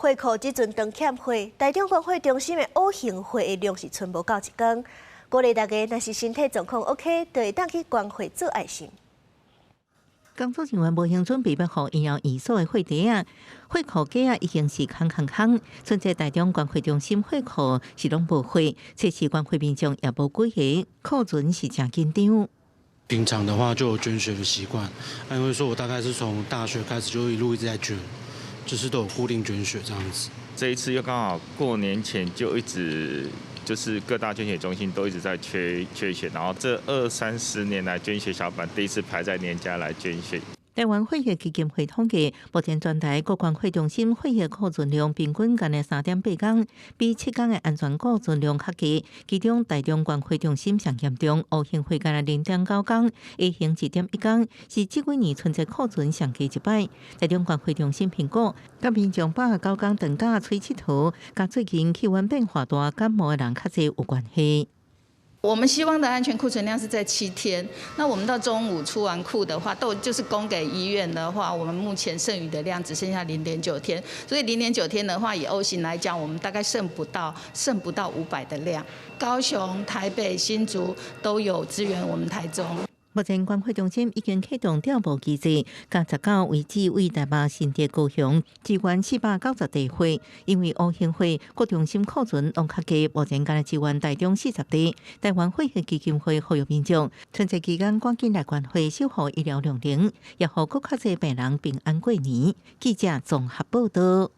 血庫這陣當欠血，台中捐血中心的 O 型血的量是賰無夠一工。鼓勵大家，若是身體狀況 OK，就會當去捐血做愛心。工作人員無閒準備欲予醫療院所的血袋仔，血庫架仔已經是空空空。春節台中捐血中心血庫是攏無血，測試捐血民眾也無幾个，庫存是誠緊張。平常的話就有捐血的習慣，因為說我大概是從大學開始就一路一直在捐，就是都有固定捐血這樣子。這一次又剛好過年前就一直就是各大捐血中心都一直在缺血，然後這二三十年來捐血小板第一次排在年假來捐血。台灣血液基金會統計，目前全台各捐血中心血液庫存量平均干焦3.8工，比7工的安全庫存量較低。其中台中捐血中心上嚴重，O 型血干焦0.9工，A 型1.1工，是這幾年春節庫存上低一擺。台中捐血中心評估，佮民眾89工長假出𨑨迌，佮最近氣溫變化大，感冒的人較濟有關係。我們希望的安全庫存量是在7天。那我們到中午出完庫的話，都就是供給醫院的話，我們目前剩餘的量只剩下0.9天。所以0.9天的話，以 O 型來講，我們大概剩不到500的量。高雄、台北、新竹都有支援我們台中。目前捐血中心已經啟動調撥機制，共19位置為台北、新竹、高雄支援490袋血。因為 O 型血各中心庫存攏較低，目前干焦支援台中40袋。台灣血液基金會呼籲民眾，春節期間趕緊來捐血，守護醫療量能，也予閣較濟病人平安過年。記者綜合報道。